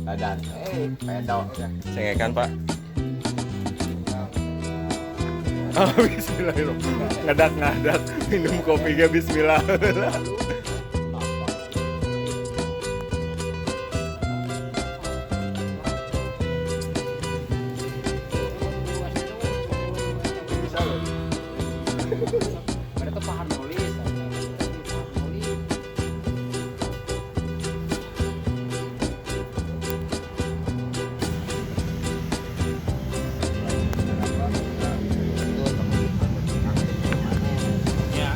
Badan, pedok ya. Cengekan, Pak. Oh, bismillahirrahmanirrahim. Ngadak-ngadak minum kopi ge bismillah. Bisa loh. Ada tuh paham nulis, paham nulis. Ya.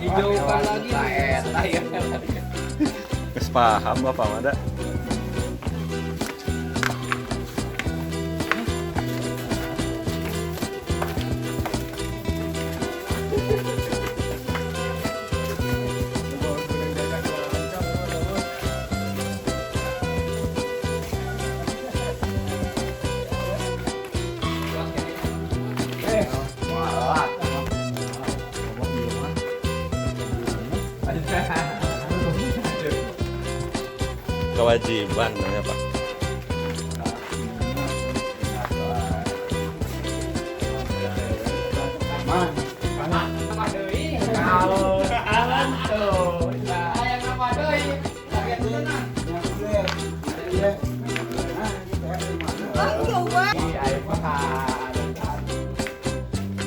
Dijauhkan lagi. Eta ya. Geus paham Bapak mah da. Malah. Kewajiban namanya, Pak. Apa deui? Kalau tuh, hayang apa deui? Bagian dulu nah.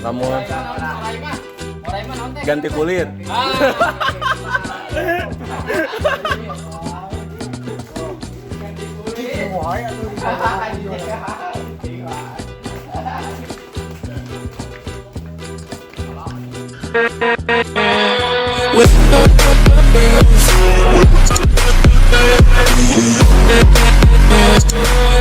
Lamun Orai mah, orai mah naon teh? Ganti kulit. Ah. Ganti kulit.